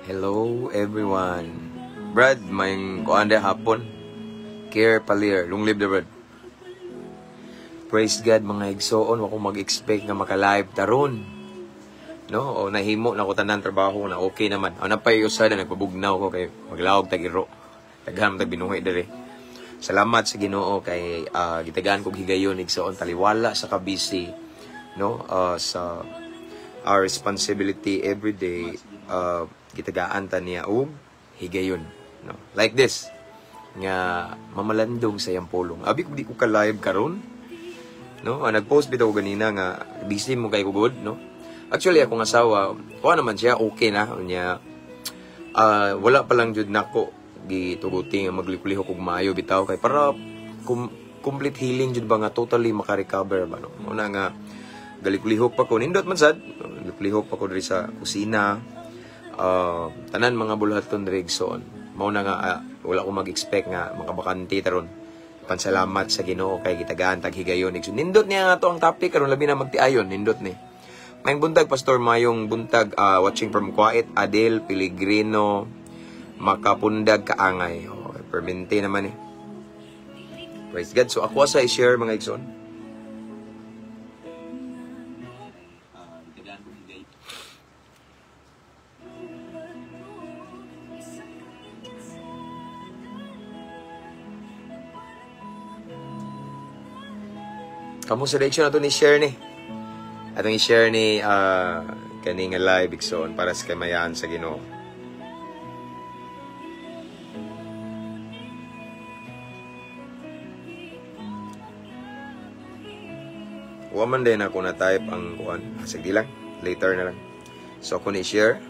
Hello everyone. Brad, may kuan hapon. Care Palir, long live the Brad. Praise God mga igsoon, wa ko mag-expect nga maka-live taron. No, o nahimo na ko tanan trabaho na okay naman. O napay usa na nagpabugnaw ko kay maglawog tag iro. Daghan tag binuhi diri. Salamat sa Ginoo kay gitagaan kog higayon igsoon taliwala sa kabisi, no, sa our responsibility every day, gitagaan ta niya og higayon, no, like this nga mamalandong sa iyang pulong. Abi ko di ko ka live karon, no. Nagpost bitaw ko ganina nga busy mo kay ko good, no. Actually akong asawa kuha naman siya, okay na unya. Wala pa lang jud nako gituguti nga maglikulihok og maayo bitaw kay para complete healing jud ba nga totally maka-recover ba, no. Una nga galikulihok pa ko, nindot man sad galikulihok pa ko diri sa kusina. Tanan mga bulhaton diri igsoon. Mao na nga wala ko mag-expect nga makabakante taron. Pansalamat sa Ginoo kay gitagaan tag higayon igsoon. Nindot niya nga to ang topic karon, labi na magtiayon, nindot ni. Mayong buntag Pastor, mayong buntag, watching from Kuwait, Adel Piligrino, makapundag kaangay. Oh, permente naman eh. Praise God. So ako sa i-share mga igsoon. Kamu sa direction ato ni share ni. Atong i-share ni kani nga live igsoon para sa kamayan sa Ginoo. Wa man din ako na type ang kuan. Sige lang, later na lang. So ako ni share.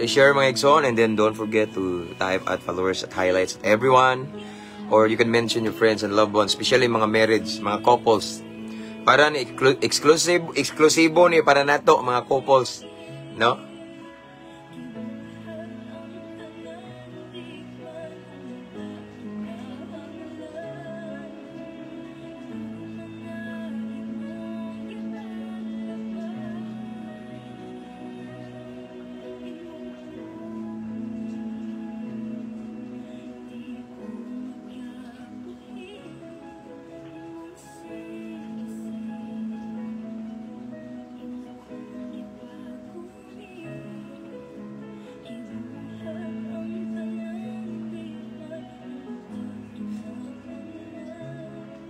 Share mga igsoon, and then don't forget to type at followers at highlights at everyone, or you can mention your friends and loved ones, especially mga marriage, mga couples. Para ni exclusive, eksklusibo ni para nato mga couples, no?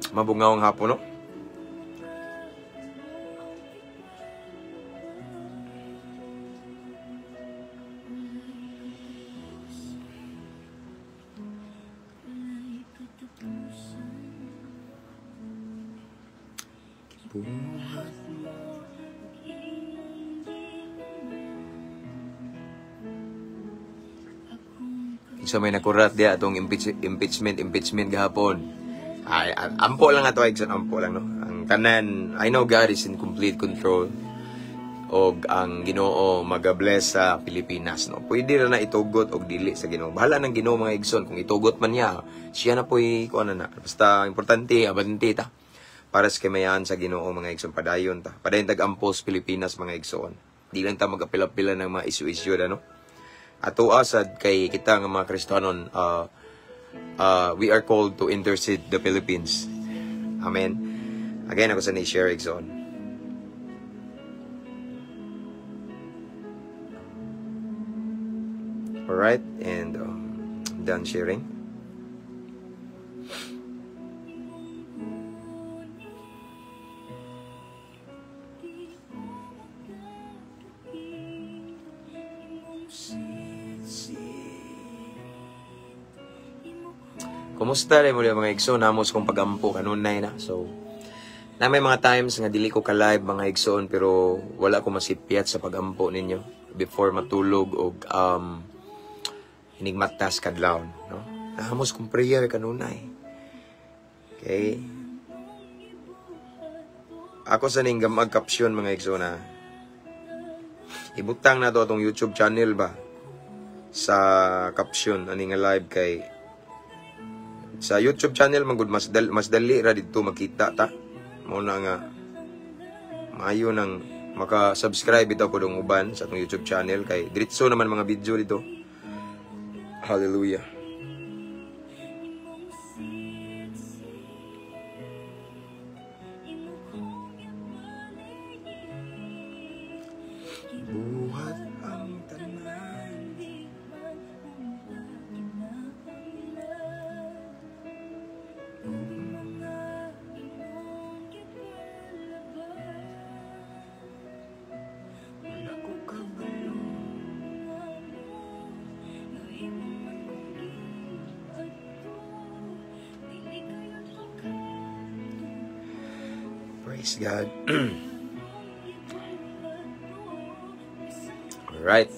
Mabungaw ang hapon, no? Sa may nakurat diya atong impeachment gahapon. Ay, ampo lang ato, Exxon, ampo lang, no? Ang tanan, I know God is in complete control. Og ang Ginoo magabless sa Pilipinas, no? Pwede ra na itugot og dili sa Ginoo. Bahala ng Ginoo mga Exxon kung itugot man niya, siya na po'y kuan na. Basta importante abante ta para sa kamayan sa Ginoo mga Exxon, padayon ta. Padayon tag ampo sa Pilipinas mga Exxon. Di lang ta magapila-pila ng mga isu-isyu, no? Ato asad kay kita nga mga Kristohanon, we are called to intercede the Philippines. Amen. Again, ako sa ni-share Exxon. Alright, and done sharing. Kumusta rin mo mga igsoon? Namos kong pagampo kanunay na. So, na may mga times nga dili ko ka-live mga igsoon, pero wala ko masipyat sa pagampo ninyo before matulog og hinigmatas kadlawon, no? Namos kong prayer kanunay. Okay? Ako sa ning gamag caption mga igsoon na. Ibutang na to atong YouTube channel ba sa caption ani nga live kay sa YouTube channel man gud mas dali ra didto makita ta. Mao na nga maayo nang maka-subscribe bitaw pud ang uban sa atong YouTube channel kay diretso naman mga video dito. Hallelujah. Buhat ang tanan. Wala ko kabalo. Praise God. Alright.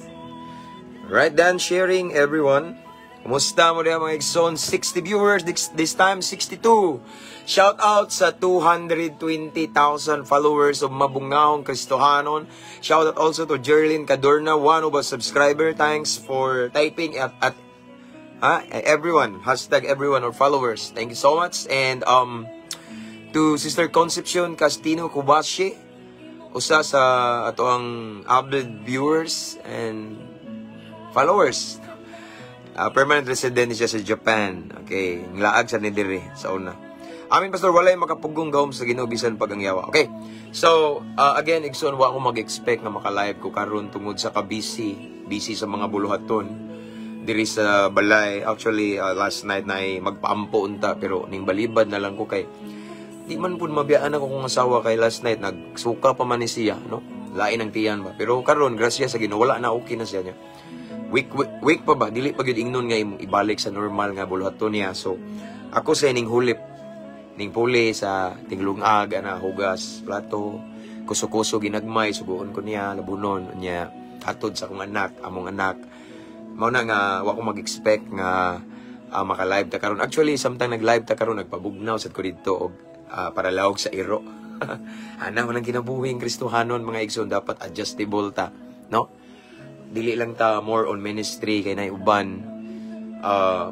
Right then, sharing everyone. Kumusta mo diha, mga igsoon? 60 viewers, this time 62. Shout out sa 220,000 followers of Mabungahong Kristohanon. Shout out also to Jerlyn Cadorna, one of our subscriber. Thanks for typing at everyone, #everyone or followers. Thank you so much. And to Sister Concepcion Castino Kubashi, usa sa ato ang avid viewers and followers. Permanent resident siya sa Japan. Okay, nglaag sa ni diri sa una. Amin, Pastor, walay makapugong gahom sa Ginoo bisan pag ang yawa. Okay. So, again, igsoon, wa ko mag-expect nga maka-live ko karon tungod sa ka-busy, busy sa mga buluhaton diri sa balay. Actually, last night na magpaampo unta pero ning balibad na lang ko kay di man pud mabiyaan ako kung asawa kay last night nagsuka pa man ni siya, no? Lain ang tiyan ba. Pero karon grasya sa Ginoo, wala na, okay na siya niya. Week, week, week pa ba? Dili pa gyud ingnon nga imong ibalik sa normal nga buluhaton niya. So, ako sa ning hulip, ning puli sa tinglungag, ana, hugas, plato, kuso-kuso ginagmay, suguon ko niya, labunon niya, hatod sa akong anak, among anak. Mao na nga, wa ko mag-expect nga maka-live ta karon. Actually, samtang nag-live ta karon, nagpabugnaw sad ko didto og para lawog sa iro. Ana man ang kinabuhing Kristohanon, mga igsoon, dapat adjustable ta, no? Dili lang ta more on ministry kay nay uban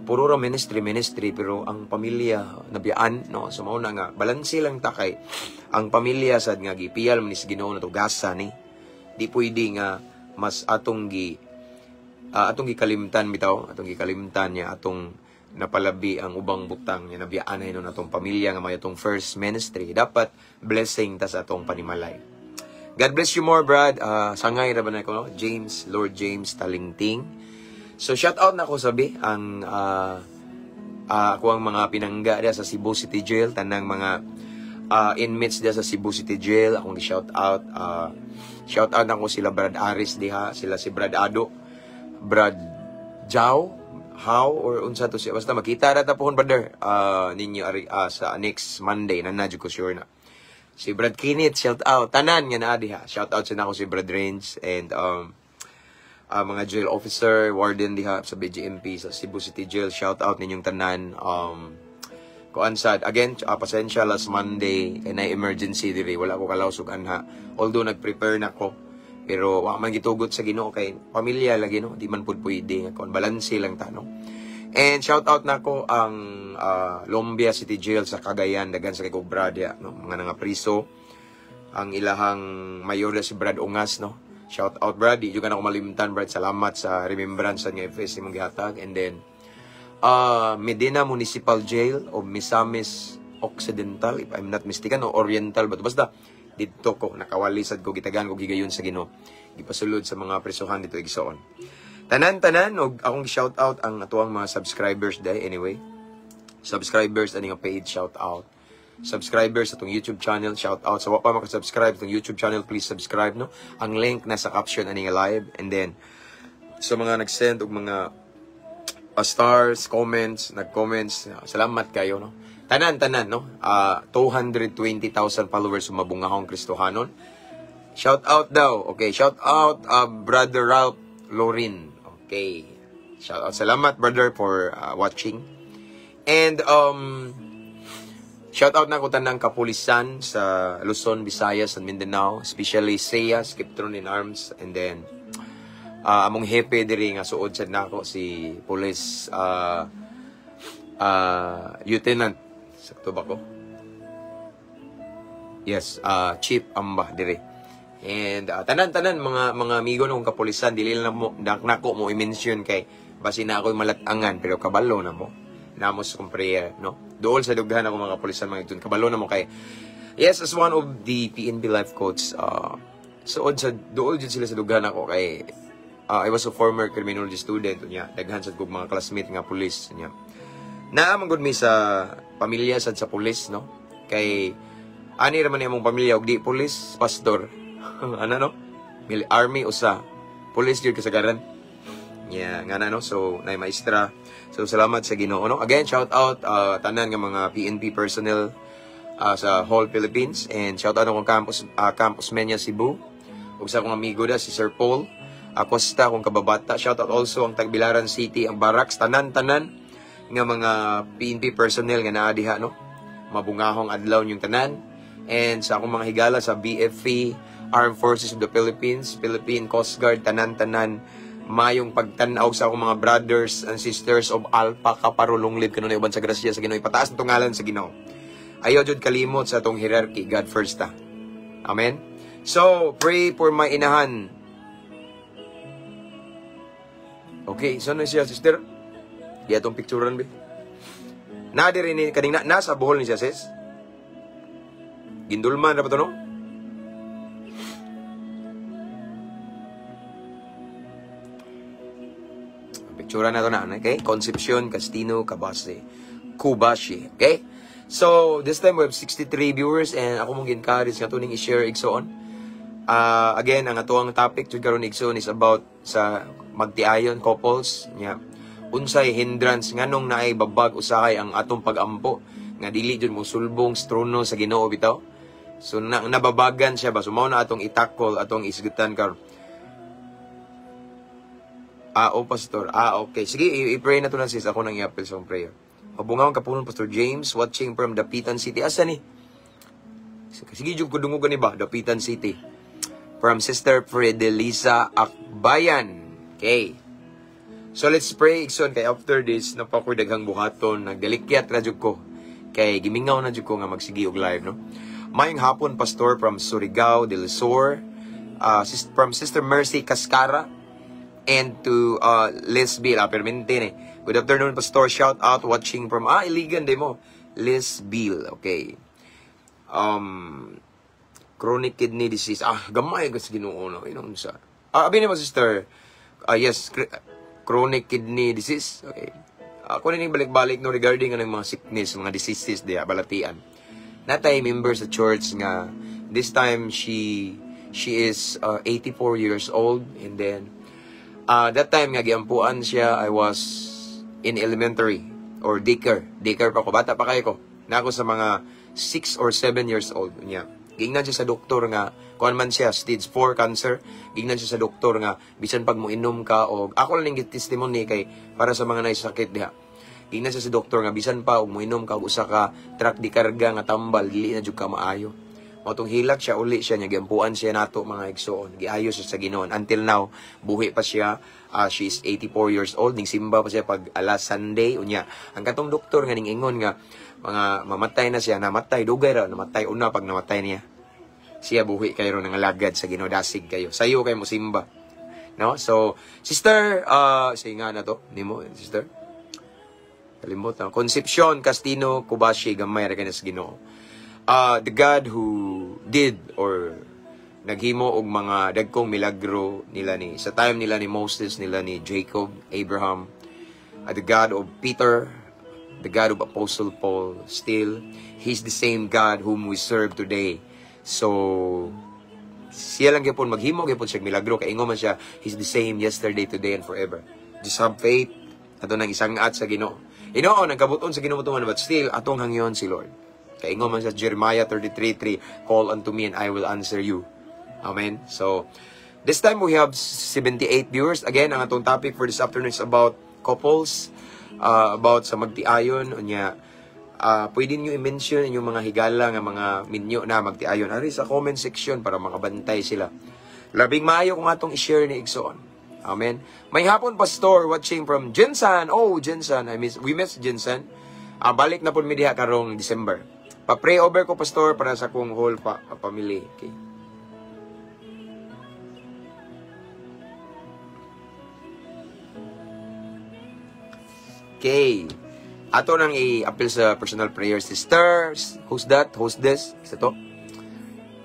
puro ra ministry ministry pero ang pamilya nabiyaan, no? So mao na nga balanse lang ta kay ang pamilya sad nga gipiyal man ni sa Ginoo na tugasa ni di pwede nga mas atong gikalimtan bitaw, atong gikalimtan niya, atong napalabi ang ubang butang niya, nabiyaan na hinon atong pamilya nga may atong first ministry. Dapat blessing ta sa atong panimalay. God bless you more, Brad. Sangay ra ba na ko, no? James, Lord James Talingting. So, shout out na ako sabi ang ako ang mga pinangga diya sa Cebu City Jail, tanang mga inmates diya sa Cebu City Jail, akong gi-shout out. Shout out nako sila Brad Aris diha, sila si Brad Ado, Brad Jao, how or unsa to siya. Basta makita ra ta pohon, brother, ninyo ari sa next Monday na na ko sure na. Si Brad Kenneth, shout out. Tanan nga naa diha. Shout out sa nako si Brad Range and mga jail officer, warden diha sa BGMP sa Cebu City Jail. Shout out ninyong tanan. Kuan sad again, pasensya last Monday kay na emergency diri, wala ko kalaos og anha. Although nag-prepare na ko pero wa man gitugot sa Ginoo kay pamilya lagi, no? Di man pud pwede nga kon balanse lang ta, no? And shout out nako ang Lumbia City Jail sa Cagayan, daghan sa kay Brad ya, no? Mga nangapriso. Ang ilahang mayor na si Brad Ungas, no? Shout out, Brad, di jud ka na ako malimtan, Brad. Salamat sa remembrance nga FS imong gihatag. And then Medina Municipal Jail o Misamis Occidental, if I'm not mistaken, o Oriental ba to? Basta didto ko nakawali sad ko, gitagan ko gigayon sa Ginoo. Gipasulod sa mga presohan dito, igsoon. Tanan-tanan og akong shout out ang atuang mga subscribers day anyway. Subscribers ani nga page, shout out. Subscribers sa atong YouTube channel, shout out. Sa wa pa maka-subscribe atong YouTube channel, please subscribe, no. Ang link nasa caption ani nga live. And then sa mga nag-send og mga stars, comments, nag-comments, salamat kayo, no. Tanan-tanan, no. 220,000 followers sa Mabungahong Kristohanon. Shout out daw. Okay, shout out Brother Ralph Lorin. Okay. Shout out. Salamat, brother, for watching. And shout out na ko tanang kapulisan sa Luzon, Visayas, and Mindanao, especially SEA, Skiptron in Arms, and then Among hepe diri nga suod sad nako si police lieutenant, sakto ba ko? Yes, Chief Amba diri. And tanan-tanan mga amigo nung kapulisan, dili lang mo nako mo i-mention kay basin na ako'y malatangan, pero kabalo na mo. Namo sa kong prayer, no? Dool sa dughan ako mga kapulisan, mga igsoon, kabalo na mo kay yes, as one of the PNP life coach, suod sa dool jud sila sa dughan ako kay I was a former criminology student, unya daghan sad kog mga classmate nga pulis, unya. Naa man gud mi sa pamilya sad sa pulis, no? Kay ani ra man among pamilya, og di pulis, pastor. Ano, no? Army usa. Pulis gyud kasagaran. Yeah, nga na, no. So, nay maestra. So, salamat sa Ginoo, no. Again, shout out tanan nga mga PNP personnel sa whole Philippines and shout out akong campus, Campus Menya Cebu. Ug sa akong amigo da si Sir Paul Acosta, akong kababata. Shout out also ang Tagbilaran City, ang barracks, tanan-tanan nga mga PNP personnel nga naa diha, no. Mabungahong adlaw yung tanan. And sa akong mga higala sa BFP, Armed Forces of the Philippines, Philippine Coast Guard, tanan-tanan, mayong pagtan-aw sa akong mga brothers and sisters of Alpha Kaparo, long live kanunay uban sa grasya sa Ginoo. Ipataas ang ngalan sa Ginoo. Ayaw jud kalimot sa atong hierarchy, God first ta. Amen. So, pray for my inahan. Okay, so na siya, sister? Di atong picturean be. Na diri ni kaning na, nasa Bohol ni siya, sis. Gindulman ra ba to, no? Picturean na to na, okay? Concepcion Castino Cabase. Kubashi, okay? So, this time we have 63 viewers and ako mong gi-encourage nga tuning i-share, igsoon. Again, ang atuang topic jud karon, igsoon, is about sa magtiayon couples nya. Unsay hindrance, nganong naay babag usahay ang atong pagampo nga dili jud mo sulbong sa trono sa Ginoo bitaw. So na, nababagan siya ba? So mao na atong itakol, atong isgutan karon. Ah, oh, pastor. Ah, okay. Sige, i-pray na to na, sis. Ako nang i-appeal sa akong prayer. Mabungaw kapunon, Pastor James, watching from Dapitan City. Asa ni? Sige, jud ko dungugan ni ba? Dapitan City. From Sister Fredelisa Akbayan. Okay. So let's pray, igsoon, kay after this naa pa ko'y daghang buhaton, nagdalikyat ra jud ko. Kay gimingaw na jud ko nga magsige og live, no. Maayong hapon, Pastor, from Surigao del Sur. From Sister Mercy Cascara and to Liz Bill. Ah, permente ni. Good afternoon, Pastor. Shout out, watching from Iligan de mo. Liz Bill. Okay. Chronic kidney disease. Ah, gamay ka sa Ginoo, no. Inong sa. Ah, abi ni mo, sister. Ah, yes, chronic kidney disease. Okay. Ako na balik-balik, no, regarding anong mga sickness, mga diseases diya, balatian. Natay member sa church nga this time she is 84 years old and then that time nga giampuan siya, I was in elementary or daycare. Daycare pa ko, bata pa kayo ko. Na ako sa mga 6 or 7 years old niya. Gingnan siya sa doktor nga kuan man siya, stage 4 cancer. Gingnan siya sa doktor nga bisan pag moinom ka og, ako lang ning testimony kay para sa mga naisakit diha. Gingnan siya sa doktor nga bisan pa og moinom ka og usa ka truck di karga nga tambal, dili na jud ka maayo. Mao tong hilak siya, uli siya niya, giampuan siya nato, mga igsoon. Giayo siya sa Ginoo. Until now, buhi pa siya. She is 84 years old. Ning simba pa siya pag alas Sunday. Unya, ang katong doktor nga ning ingon nga mga mamatay na siya, namatay, dugay ra, namatay una pag namatay niya. Siya buhi kayo ron, nangalagad sa Ginoo, dasig kayo. Sayo kayo mo simba. No? So, sister, sige nga na to, nimo, sister. Kalimot na. Concepcion Castino Kubashi, gamay ra kay sa Ginoo. The God who did or naghimo og mga dagkong milagro nila ni sa time nila ni Moses, nila ni Jacob, Abraham, the God of Peter, the God of Apostle Paul, still he's the same God whom we serve today. So siya lang gyapon maghimo gyapon siya milagro kay ingon man siya, he's the same yesterday, today and forever. Just have faith ato nang isang at sa Ginoo. Ginoo nagkabuton sa Ginoo but still atong hangyon si Lord. Kay ingon man sa Jeremiah 33:3, "Call unto me and I will answer you." Amen. So, this time we have 78 viewers. Again, ang atong topic for this afternoon is about couples, about sa magtiayon. Unya, pwede niyo i-mention inyong mga higala nga mga minyo na magtiayon. Ari sa comment section para makabantay sila. Labing maayo kung atong i-share ni igsoon. Amen. Maayong hapon, Pastor, watching from Jensen. Oh, Jensen, I miss we miss Jensen. Balik na pud mi diha karong December. Pa-pray over ko, Pastor, para sa akong whole family. Okay. Okay. Ato nang i-appeal sa personal prayer, sisters. Who's that? Who's this? Isa to?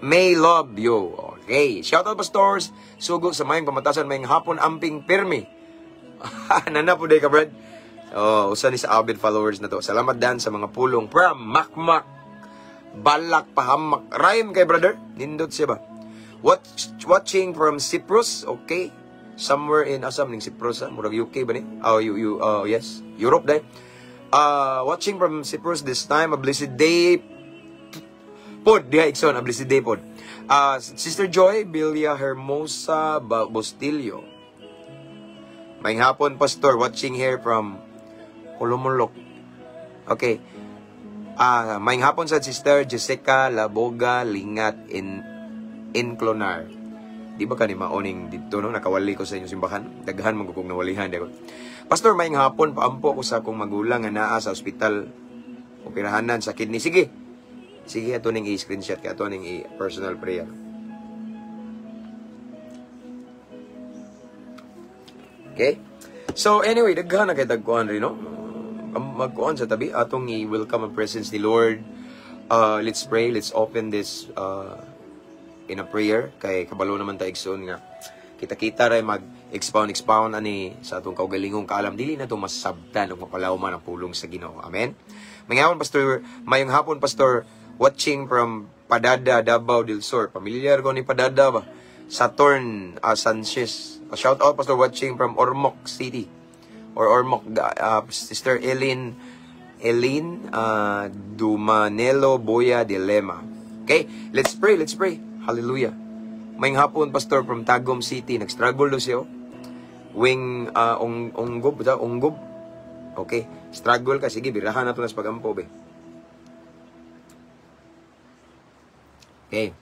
May love you. Okay. Shout out, pastors. Sugo sa mayong pamatasan, maayong hapon, amping pirmi. Nana po ka, Brad. Oh, usa ni sa avid followers na to. Salamat dan sa mga pulong. From Makmak. Balak pahamak. Rhyme kay brother. Nindot siya ba? Watching from Cyprus. Okay. Somewhere in asam ning Cyprus, ha? Murag UK ba ni? Oh, you, yes. Europe day. Watching from Cyprus this time. A blessed day pod diha, igsoon, a blessed day pod. Sister Joy Bilia Hermosa Bostilio. Maayong hapon, Pastor, watching here from Polomolok. Okay. Maayong hapon sa Sister Jessica Laboga Lingat in Inclonar. Di ba kani maoning didto, no? Nakawali ko sa inyong simbahan. Daghan man ko kong nawalihan di ko. Pastor, maayong hapon, paampo ko sa akong magulang nga naa sa ospital, operahanan sa kidney. Sige. Sige, ato ning i-screenshot kay ato ning i-personal prayer. Okay? So anyway, daghan na kay tagkuan rin, no? Magkuan sa tabi atong i-welcome ang presence ni Lord. Let's pray, let's open this in a prayer kay kabalo naman ta, igsoon, nga kita-kita ray mag expound expound ani sa atong kaugalingong kaalam, dili na to masabtan ug mapalawman ang pulong sa Ginoo. Amen. Maayong hapon, Pastor, mayong hapon, Pastor, watching from Padada, Davao del Sur. Pamilyar ko ni Padada ba? Saturn Sanchez. Shout out, Pastor, watching from Ormoc City or Ormoc, Sister Eileen Eileen Dumanelo Boya de Lema. Okay, let's pray, let's pray. Hallelujah. Maayong hapon, Pastor, from Tagum City. Nag-struggle do siya, oh. Wing onggob, ba? Onggob. Okay, struggle ka. Sige, birahan na to nas pagampo, be. Okay.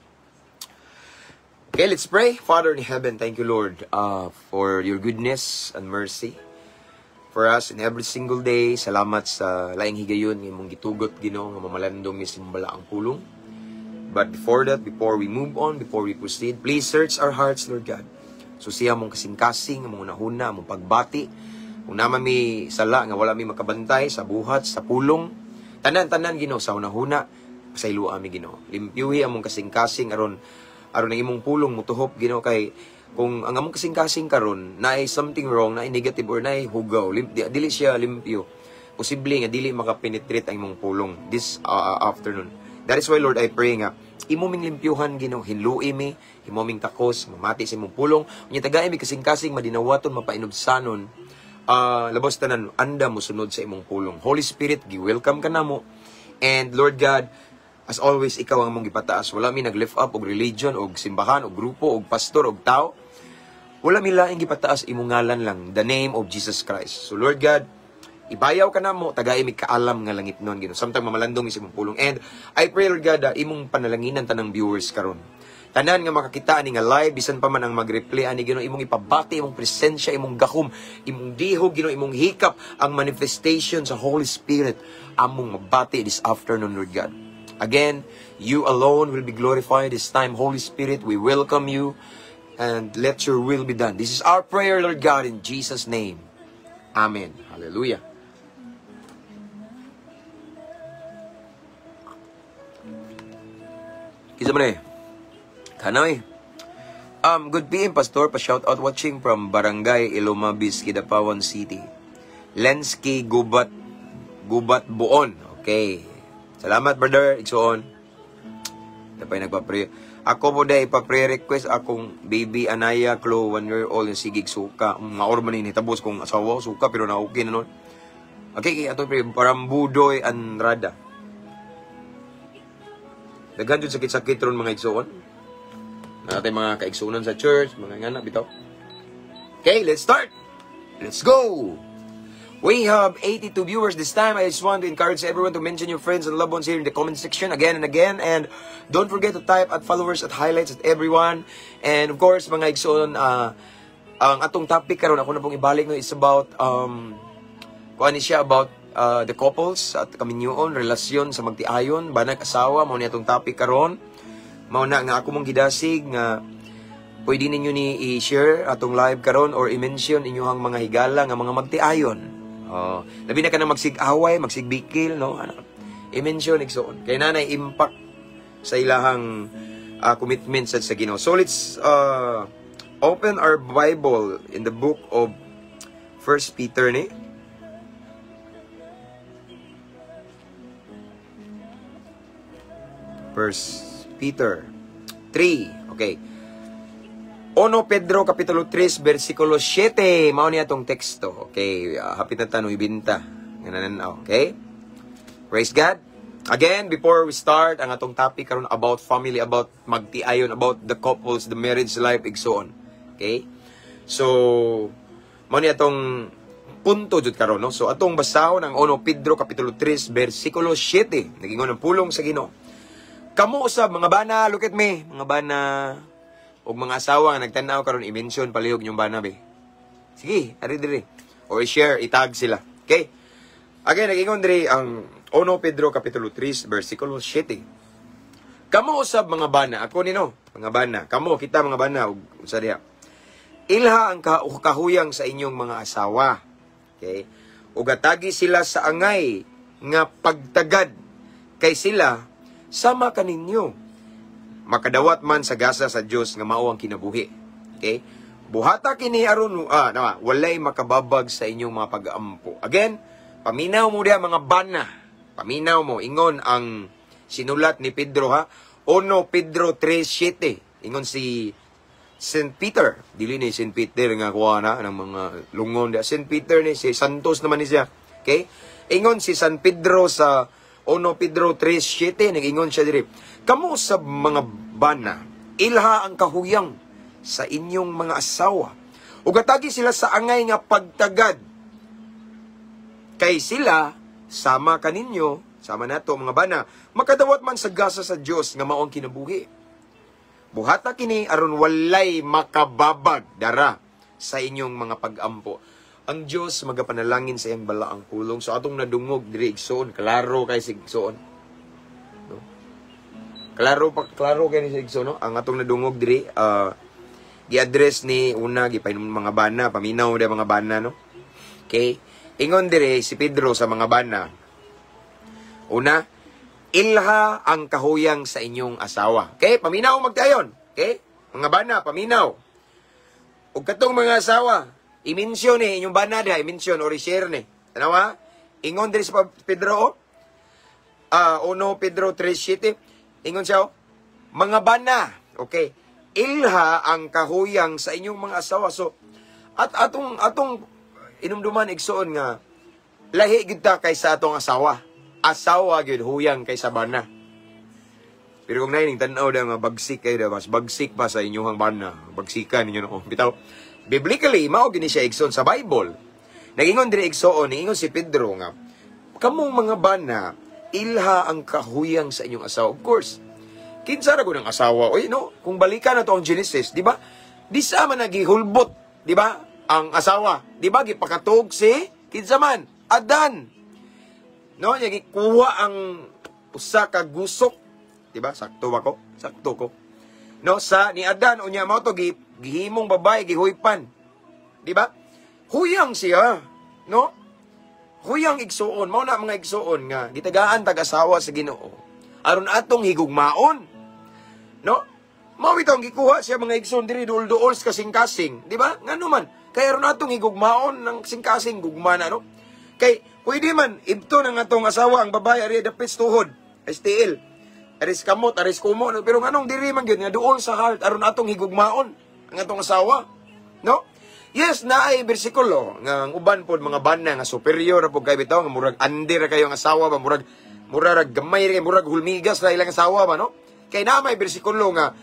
Okay, let's pray. Father in heaven, thank you, Lord, for your goodness and mercy for us in every single day. Salamat sa laing higayon nga imong gitugot, Ginoo, nga mamalandong ni simbala ang pulong. But before that, before we move on, before we proceed, please search our hearts, Lord God. Susiha among kasing-kasing, among hunahuna, among pagbati. Kung naa man mi sala nga wala mi makabantay sa buhat, sa pulong, tanan-tanan, Ginoo, sa hunahuna, pasayloa mi, Ginoo. Limpyuhi among kasing-kasing aron aron ang imong pulong mutuhop, Ginoo, kay kung ang among kasing-kasing karon naay something wrong, naay negative or naay hugaw, dili siya limpyo. Posible nga dili makapenetrate ang imong pulong this afternoon. That is why, Lord, I pray nga imo ming limpyuhan, Ginoo, hinlui mi, imo ming takos, mamati sa imong pulong, unya tagai mi kasing-kasing madinawaton, mapainubsanon, labos tanan anda mo sunod sa imong pulong. Holy Spirit, gi-welcome ka namo. And Lord God, as always, ikaw ang among gipataas. Wala mi nag-lift up og religion, og simbahan, og grupo, og pastor, og tao. Wala mi laing gipataas, imong ngalan lang, the name of Jesus Christ. So Lord God, ibayaw ka namo, tagai mi kaalam nga langit nun, Ginoo. Samtang mamalandong is imong pulong. And I pray, Lord God, imong panalanginan tanang viewers karon. Tanan nga makakita ani nga live, bisan pa man ang mag-replay ani, Ginoo, imong ipabati imong presensya, imong gahom, imong dihog, Ginoo, imong hikap, ang manifestation sa Holy Spirit among mabati this afternoon, Lord God. Again, you alone will be glorified this time. Holy Spirit, we welcome you and let your will be done. This is our prayer, Lord God, in Jesus' name. Amen. Hallelujah. Kinsa man eh? Kanoy. Good PM, Pastor. Pa-shout out, watching from Barangay Ilumabis, Kidapawan City. Lensky Gubat Gubat Buon. Okay. Salamat, brother. Igsuon. Napay nagpa-pray. Ako po dahil ipa-pray request akong baby Anaya Chloe, 1 year old, yung sigig suka. Maor man ni tabos kong asawa, suka, pero na okay na nun. Okay, ato pray. Parambudoy Andrada. Daghan jud sakit-sakit ron, mga igsuon. Natin mga kaigsuonan sa church, mga ngana bitaw. Okay, let's start. Let's go. We have 82 viewers this time. I just want to encourage everyone to mention your friends and loved ones here in the comment section again and again. And don't forget to type at followers, at highlights, at everyone. And of course, mga igsoon, Ang atong topic karon, ako na pong ibalik, no, is about kuan ni siya, about the couples at kaminyoon, relasyon sa magtiayon, banag asawa. Mao ni atong topic karon. Mao na nga ako mong gidasig nga pwede ninyo ni i-share atong live karon or i-mention inyong mga higala nga mga magtiayon. Oh, labi na ka na magsigaway, magsigbikil, no? Ano, i-mention, igsoon. Kay nanay impact sa ilahang commitment sa Ginoo. So let's open our Bible in the book of 1 Peter ni. First Peter 3. Okay. 1 Pedro kapitulo 3 versikulo 7. Mao ni atong teksto. Okay, hapit na tanong ibinta. Nga, okay? Praise God. Again, before we start ang atong topic karon about family, about magtiayon, about the couples, the marriage life, igsoon. Okay? So, mao ni atong punto jud karon, no? So, atong basahon ang 1 Pedro kapitulo 3 versikulo 7. Nagingon ang pulong sa Ginoo. Kamo usab mga bana, look at me, mga bana ug mga asawa nga nagtan-aw karon, i-mention palihog inyong bana be. Sige, ari diri. Or i-share, i-tag sila. Okay? Again, nagingon diri ang 1 Pedro kapitulo 3 versikulo 7. Kamo usab mga bana, ako nino, mga bana, kamo kita mga bana ug unsa diha. Ilha ang kahuyang sa inyong mga asawa. Okay? Ug atagi sila sa angay nga pagtagad kay sila sama kaninyo, makadawat man sa gasa sa Dios nga mao ang kinabuhi. Okay? Buhata kini aron walay makababag sa inyong mga pag-ampo. Again, paminaw mo diha mga bana. Paminaw mo, ingon ang sinulat ni Pedro ha. 1 Pedro 3:7. Ingon si St. Peter. Dili ni St. Peter nga kuha na ng mga lungon diha. St. Peter ni si Santos naman ni siya. Okay? Ingon si San Pedro sa 1 Pedro 3:7, nag-ingon siya diri. Kamo sa mga bana, ilha ang kahuyang sa inyong mga asawa. Ug atagi sila sa angay nga pagtagad. Kay sila sama kaninyo, sama nato mga bana, makadawat man sa gasa sa Dios nga mao ang kinabuhi. Buhata kini aron walay makababag dara sa inyong mga pag-ampo. Ang Dios magapanalangin sa iyang balaang pulong. So atong nadungog diri igsoon, klaro kay sig igsoon. No? Klaro pa, klaro kay ni sig igsoon, no? Ang atong nadungog diri gi-address ni una gipainom mga bana, paminaw di mga bana, no? Okay? Ingon diri si Pedro sa mga bana. Una, ilha ang kahuyang sa inyong asawa. Okay? Paminaw magtayon. Okay? Mga bana, paminaw. Ug katong mga asawa, i-mention ni inyong bana diha, i-mention or i-share ni. Tanawa? Ingon diri sa Pedro, oh. 1 Pedro 3:7. Ingon siya, oh, mga bana, okay, ilha ang kahuyang sa inyong mga asawa. So, at atong atong inumduman igsoon nga lahi gyud ta kaysa atong asawa. Asawa gyud huyang kaysa bana. Pero kung naining tan-aw da nga bagsik kayo da, mas bagsik pa sa inyong bana. Bagsikan ninyo, no. Bitaw, biblically, mao gini siya igsoon sa Bible. Nagingon diri igsoon, niingon si Pedro nga, kamong mga bana, ilha ang kahuyang sa inyong asawa. Of course, kinsa ra gud ang asawa? Oy, no, kung balikan na to ang Genesis, di ba? Di sa man nagihulbot, di ba? Ang asawa, di ba? Gipakatog si kinsa man, Adan. No, niya gikuha ang usa ka gusok, di ba? Sakto ba ko? Sakto ko. No, sa ni Adan unya mao to gihimong babae, gihuypan. Di ba? Huyang siya, no? Huyang igsuon, mao na mga igsuon nga gitagaan tag-asawa sa Ginoo aron atong higugmaon. No? Mao bitong gikuha siya mga igsuon diri duol-duol sa kasing-kasing, di ba? Ngano man, kay aron atong higugmaon ng kasing-kasing gugma na, no? Kay pwede man ibto ng atong asawa ang babae ari dapit tuhod, STL. Aris kamot, aris kumo, no? Pero nganong diri man gyud nga duol sa heart aron atong higugmaon ang atong asawa, no? Yes, naay bersikulo nga ang uban pod mga bana nga superior ra pod kay bitaw nga murag andi ra kayo ang asawa ba, murag murag gamay ra kay murag hulmigas ra ilang asawa ba, no? Kay naa may bersikulo nga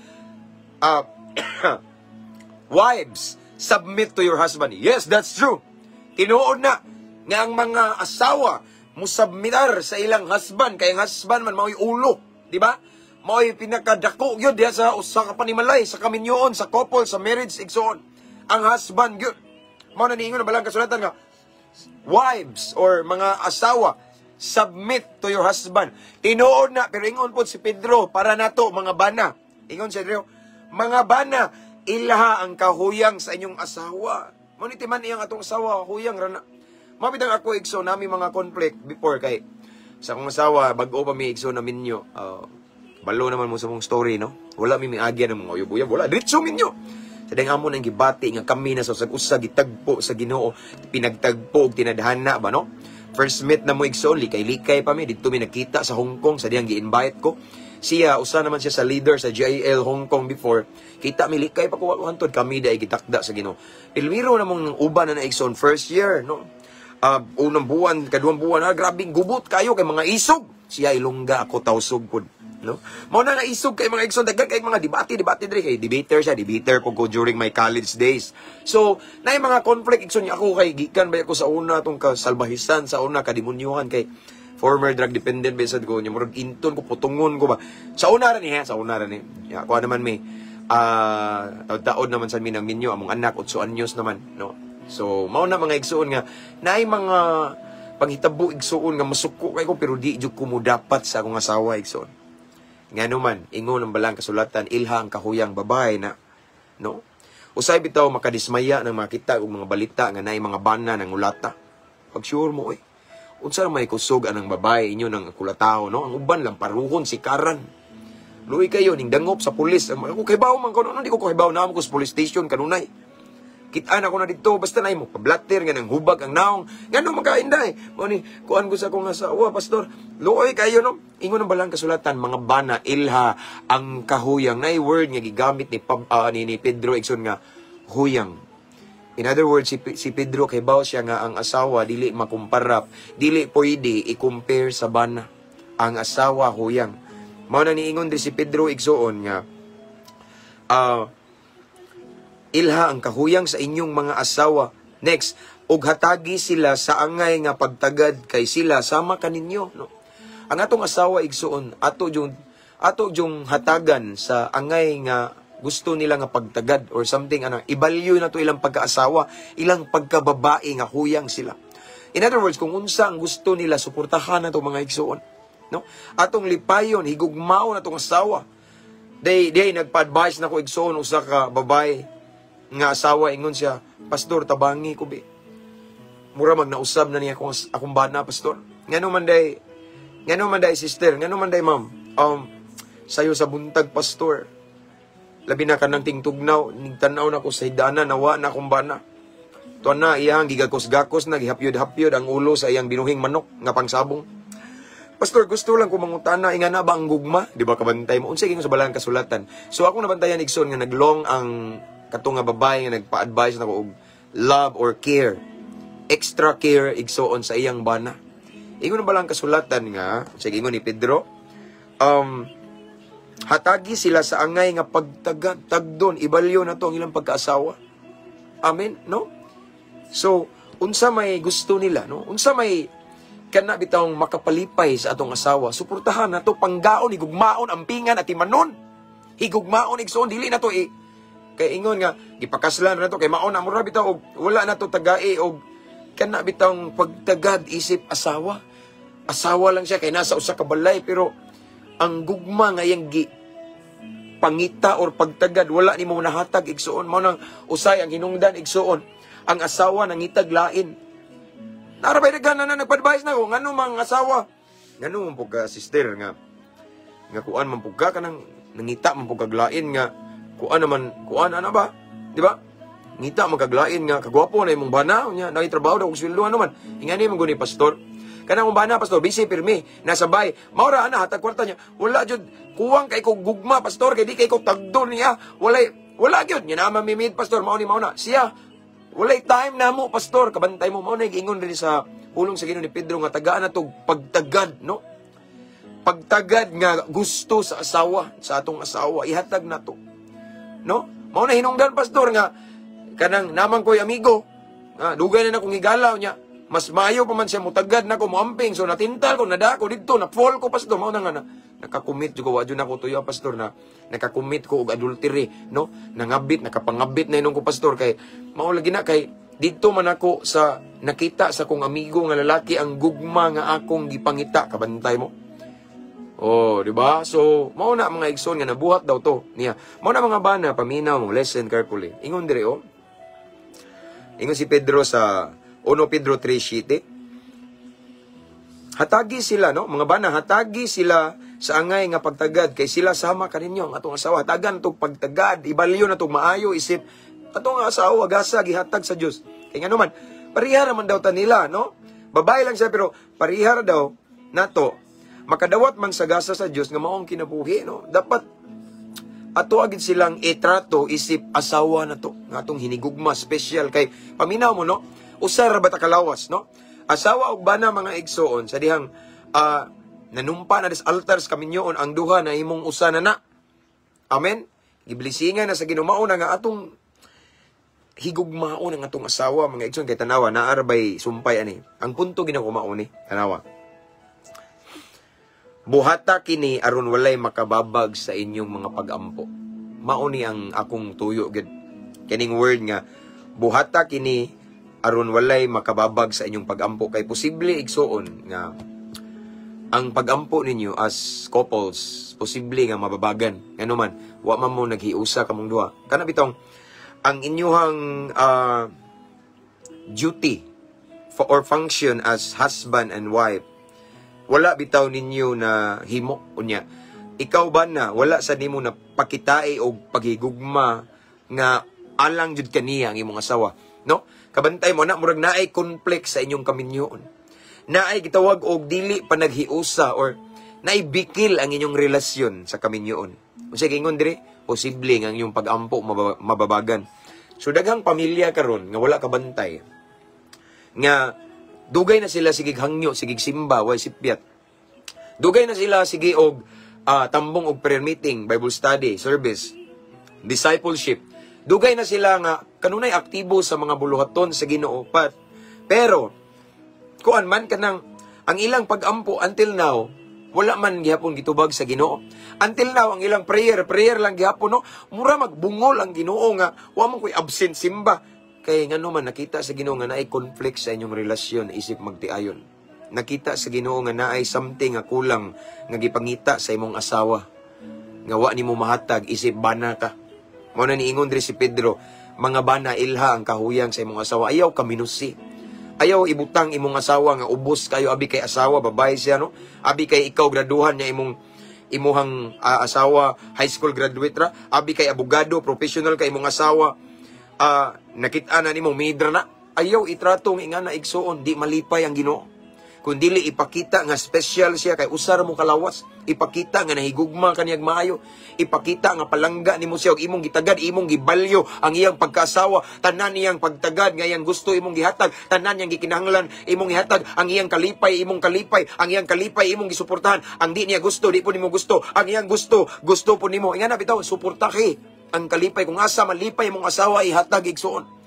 wives, submit to your husband. Yes, that's true. Tinuod na nga ang mga asawa musubmitar sa ilang husband kay ang husband man mao'y ulo, di ba? Mao'y pinakadako gyud diha sa usa ka panimalay, sa kaminyoon, sa couple, sa marriage igsoon. Ang husband gyud. Mao na niingon ang balang kasulatan nga wives or mga asawa, submit to your husband. Tinuod na, pero ingon po si Pedro para nato mga bana. Ingon si Pedro, "Mga bana, ilha ang kahuyang sa inyong asawa." Mao ni timan iyang atong asawa, huyang rana. Mabitang ako, igso, nami mga conflict before kay sa akong asawa, bag-o pa mi, igso, na minyo. Balo naman mo sa mong story, no? Wala mi miagya ng mga uyab-uyab, wala diretso minyo. Sa dahil amo nang gibati nga kami na sa usag-usa gitagpo sa Ginoo, pinagtagpo og tinadhana ba, no? First meet na mo, igsoon, likay-likay pa mi didto, mi nagkita sa Hong Kong sa diyang gi-invite ko. Siya, usa naman siya sa leader sa JIL Hong Kong before. Kita mi, likay pa ko hantod kami dai gitakda sa Ginoo. Pilmiro na mong uban na na, igsoon, first year, no? Unang buwan, kaduhang buwan, ha, grabing gubot kayo kay mga isog. Siya Ilongga, ako Tausug pud, no? Mao na nga isog kay mga igsoon, daghan kay mga debate, debate diri kay debater siya, debater po ko during my college days. So, naay mga conflict, igsoon, niya ako kay gikan ba ako sa una tong kasalbahisan, sa una kademonyohan kay former drug dependent ba sad ko nya, murag inton ko, putungon ko ba. Sa una ra ni ha, sa una ra ni. Ya, ako naman mi taod-taod naman sa mi nang minyo, among anak 8 anyos naman, no? So, mao na, mga igsoon, nga naay mga panghitabo, igsoon, nga masuko kay ko pero di jud ko mo dapat sa akong asawa, igsoon. Ngano man, ingon ang balang kasulatan, ilha ang kahuyang babae na, no? Usay bitaw makadismaya nang makita og mga balita nga naay mga bana nang ulata. Pag sure mo, eh. Unsa may kusog anang babae inyo nang kulataw, no? Ang uban lang paruhon si karan. Luoy kayo ning dangop sa pulis. Ako kay bawo man ko, no, di ko kahibaw na ko sa police station kanunay. Kitaan ako na dito, basta na mo pablatter nga nang hubag ang naong. Ngano makainday? Mo ni kuan ko sa akong asawa, pastor. Luoy kayo, no. Ingon ang balang kasulatan, mga bana, ilha ang kahuyang. Nay word nga gigamit ni Pedro, igsoon, nga huyang. In other words, si Pedro kay baw siya nga ang asawa dili makumpara, dili pwede i-compare sa bana. Ang asawa huyang. Mao na niingon diri si Pedro, igsoon, nga ilha ang kahuyang sa inyong mga asawa. Next, ug hatagi sila sa angay nga pagtagad kay sila sama kaninyo, no? Ang atong asawa, igsoon, ato yung hatagan sa angay nga gusto nila nga pagtagad or something ana, i-value na to ilang pagkaasawa, ilang pagkababae nga huyang sila. In other words, kung unsa ang gusto nila, suportahan na to, mga igsoon, no? Atong lipayon, higugmaon atong asawa. Day nagpa-advise na ko, igsoon, usa ka babae nga asawa, ingon siya, "Pastor, tabangi ko bi. Mura mag nausab na niya akong bana, pastor." Ngano man day, sister, ngano man day, ma'am? Sayo sa buntag, pastor. Labi na kanang tingtugnaw, nigtanaw na ko sa hidana, nawa na akong bana. Tuan na iyang gigakos-gakos na, gihapyod-hapyod ang ulo sa iyang binuhing manok nga pangsabong. "Pastor, gusto lang ko mangutana, inga na ba ang gugma?" Di ba kabantay mo? Unsa ingon sa balang kasulatan? So ako nabantayan, igsoon, nga naglong ang kato nga babae nga nagpa-advise nako og love or care. Extra care, igsoon, sa iyang bana. Ingon ang balang kasulatan nga, sige, ingon ni Pedro, hatagi sila sa angay nga pagtagad, tagdon, i-value na to ang ilang pagkaasawa. Amen, no? So, unsa may gusto nila, no? Unsa may kana bitawng makapalipay sa atong asawa, suportahan nato, panggaon, higugmaon, ampingan at imanon. Higugmaon, igsoon, dili na to eh. Kay ingon nga gipakaslan na to kay mao na mura bitaw og wala na to tagai og kana bitawng pagtagad isip asawa. Asawa lang siya kay nasa usa ka balay, pero ang gugma nga iyang gi pangita or pagtagad, wala nimo nahatag, igsuon. Mao nang usay ang hinungdan, igsuon, ang asawa nangitag lain. Narabay daghan na na nagpa-advise na ko, ngano mang asawa, ngano man pud ka, sister, nga nga kuan man pud ka, kanang nangita man pud kag lain nga kuan naman, kuan ana ba, di ba? Ngita man kag lain nga kagwapo na imong bana nya, nagitrabaho daw og sweldo, ano man ingani man guni, pastor, kanang mong bana, pastor, busy pirmi nasa bay, maura ana hatag kwarta niya, wala jud, kuwang kay ko gugma, pastor, kay di kay ko tagdon niya, walay, wala gyud nya na mamimid, pastor, mao ni mao na siya, walay time na mo, pastor. Kabantay mo, mao na giingon rin sa pulong sa Ginoo ni Pedro nga tagaan na to pagtagad, no? Pagtagad nga gusto sa asawa, sa atong asawa, ihatag na to, no? Mao na hinungdan, pastor, nga kanang naman ko'y amigo, ah, dugay na akong higalaw niya. Mas maayo pa man siya mutagad na ko, moamping. So natintal ko, nada ko didto, na fall ko, pastor, mao na nga na. Nakakommit jud ko, wa jud nako tuyo, pastor, na nakakommit ko og adultery, no? Nangabit, nakapangabit na inon ko, pastor, kay mao lagi na kay didto man ako sa nakita sa akong amigo nga lalaki ang gugma nga akong gipangita, kabantay mo. Oh, di ba? So, mao na, mga igsoon, nga nabuhat daw to niya. Mao na, mga bana, paminaw mo, listen carefully. Ingon dire oh. Ingon si Pedro sa 1 Pedro 3:7. Hatagi sila, no? Mga bana, hatagi sila sa angay nga pagtagad kay sila sama kaninyo ang atong asawa. Hatagan tog pagtagad, ibalyo na tog maayo isip atong asawa gasa gihatag sa Dios. Kay ngano man, pareha man daw ta nila, no? Babae lang siya pero pareha daw nato, makadawat man sa gasa sa Dios nga maong kinabuhi, no? Dapat ato agid silang itrato isip asawa na to nga atong hinigugma special kay paminaw mo, no? Usa ra ba ta kalawas, no? Asawa ug bana, mga igsoon, sa dihang nanumpa na des altars kaminyoon ang duha na imong usa na na. Amen. Giblisingan na sa Ginoo na nga atong higugmaon ang atong asawa, mga igsoon, kay tanawa, naa ra bay sumpay ani. Ang punto ginakumao ni, tanawa. Buhata kini aron walay makababag sa inyong mga pagampo. Mao ni ang akong tuyo gid. Kining word nga buhata kini aron walay makababag sa inyong pagampo, kay posible, igsuon, nga ang pagampo ninyo as couples posible nga mababagan. Ngano man, wa man mo naghiusa kamong duha. Kana bitong ang inyuhang duty for, or function as husband and wife, wala bitaw ninyo na himo. Unya ikaw ba na wala sa nimo na pakitai og paghigugma nga alang jud kaniya ang imong asawa, no? Kabantay mo na, murag naay conflict sa inyong kaminyoon, naay gitawag og dili pa naghiusa or naay bikil ang inyong relasyon sa kaminyoon. Unsay giingon diri? Posible nga ang inyong pagampo mababagan. So daghang pamilya karon nga wala kabantay, nga dugay na sila sige hangyo, sige simba, way sipyat. Dugay na sila sige og tambong og prayer meeting, Bible study, service, discipleship. Dugay na sila nga kanunay aktibo sa mga buluhaton sa Ginoo pat. Pero kuan man, kanang ang ilang pagampo until now wala man gihapon gitubag sa Ginoo. Until now ang ilang prayer, prayer lang gihapon, no. Mura magbungol ang Ginoo nga wa man koy absent simba. Kay ngano man, nakita sa Ginoo nga naay conflict sa inyong relasyon isip magtiayon. Nakita sa Ginoo nga naay something nga kulang nga gipangita sa imong asawa nga wa nimo mahatag isip bana ka. Mao na niingon diri si Pedro, mga bana, ilha ang kahuyang sa imong asawa. Ayaw kaminusi. Ayaw ibutang imong asawa nga ubos kayo abi kay asawa babae siya, no? Abi kay ikaw graduhan niya, imong imuhang asawa high school graduate ra, abi kay abogado professional kay imong asawa, nakita na nimo midra na. Ayaw itrato nga ingana, igsuon, di malipay ang Ginoo. Kung dili ipakita nga special siya kay usar mo kalawas, ipakita nga nahigugma kaniyag maayo, ipakita nga palangga nimo siya ug imong gitagad, imong gibalyo ang iyang pagkaasawa, tanan niyang pagtagad nga iyang gusto imong gihatag, tanan niyang gikinahanglan imong gihatag, ang iyang kalipay imong kalipay, ang iyang kalipay imong gisuportahan, ang di niya gusto di po nimo gusto, ang iyang gusto gusto po nimo. Ingana bitaw, suportahe ang kalipay. Kung asa malipay imong asawa, ihatag, igsuon.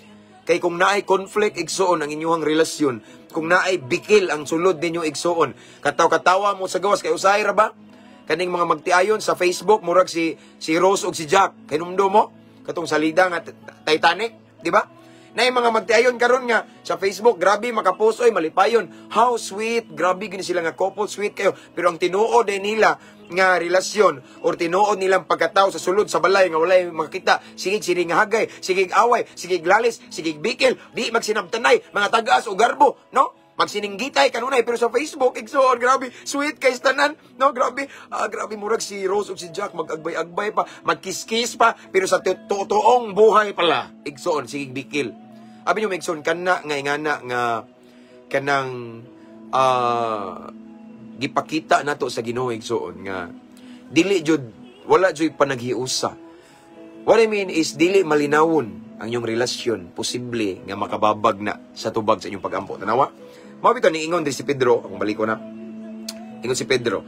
Kay kung naay conflict, igsuon, ang inyong relasyon, kung naay bikil ang sulod ninyo, igsuon, kataw-katawa mo sa gawas kay usahay ra ba? Kaning mga magtiayon sa Facebook, murag si Rose ug si Jack. Kay numdo mo katong salida nga Titanic, di ba? Naay mga magtiayon karon nga sa Facebook, grabe makapost oy, malipayon. How sweet, grabe gini sila nga couple, sweet kayo. Pero ang tinuod din nila nga relasyon or tinuod nilang pagkatao sa sulod sa balay nga walay makakita, sige siring hagay, sige away, sige lalis, sige bikil, di magsinabtanay, mga tagas o garbo, no? Magsininggitay kanunay, pero sa Facebook, igsoon, grabe sweet kay tanan, no? Grabe, grabe, murag si Rose ug si Jack, mag-agbay-agbay pa, magkiss-kiss pa, pero sa totoong buhay pala, igsoon, sige bikil. Abi nyo, igsoon, kana nga ingana nga kanang gipakita nato sa Ginoo, igsoon, nga dili jud, wala jud panaghiusa. What I mean is dili malinawon ang inyong relasyon, posible nga makababag na sa tubag sa inyong pagampo. Tanawa. Mao bitaw niingon diri si Pedro, akong balik ko na. Ingon si Pedro.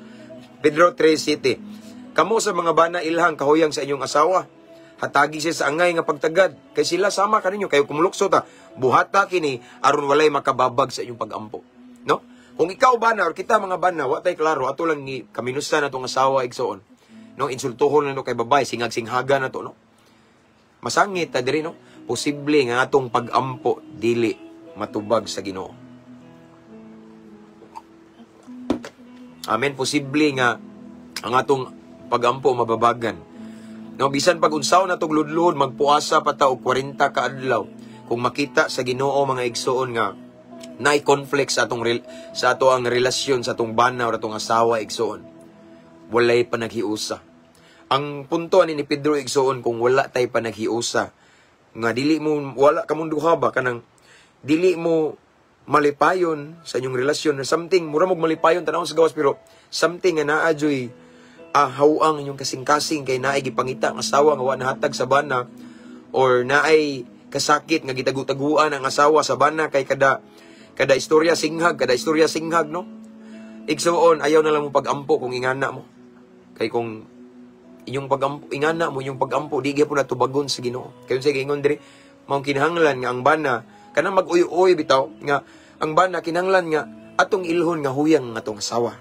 Pedro 3:7. Kamo sa mga bana, ilhang kahuyang sa inyong asawa. Hatagi siya sa angay nga pagtagad kay sila sama kaninyo kayo kumulukso ta. Buhata kini aron walay makababag sa inyong pagampo. No? Kung ikaw bana or kita mga bana, wa tay klaro, ato lang ni kaminusan atong asawa, igsoon. No, insultuhon na no kay babay, singag-singhaga na to, no. Masangit ta diri, no. Posible nga atong pag-ampo dili matubag sa Ginoo. Amen. Posible nga ang atong pag-ampo mababagan. No, bisan pag unsaw na tong ludlod, magpuasa pa ta og 40 ka adlaw. Kung makita sa Ginoo, mga igsoon, nga naay conflict sa ato ang relasyon sa atong bana o atong asawa, igsoon, walay panaghiusa. Ang punto ani ni Pedro, igsoon, kung wala tay panaghiusa nga dili mo, wala kamong duha ba, kanang dili mo malipayon sa inyong relasyon or something, mura mog malipayon tan-awon sa gawas, pero something nga naa joy hawang inyong kasing-kasing kay naay gipangita ang asawa nga wa nahatag sa bana or naay kasakit nga gitagu-taguan ang asawa sa bana kay kada kada istorya singhag, kada istorya singhag, no. Igsuon, ayaw na lang mo pag-ampo kung ingana mo. Kay kung inyong pag-ampo, ingana mo inyong pag-ampo, di gyapon na tubagon sa Ginoo. Kay unsay giingon diri, maong kinahanglan nga ang bana kanang mag-uy-uy bitaw nga ang bana kinahanglan nga atong ilhon nga huyang nga atong asawa.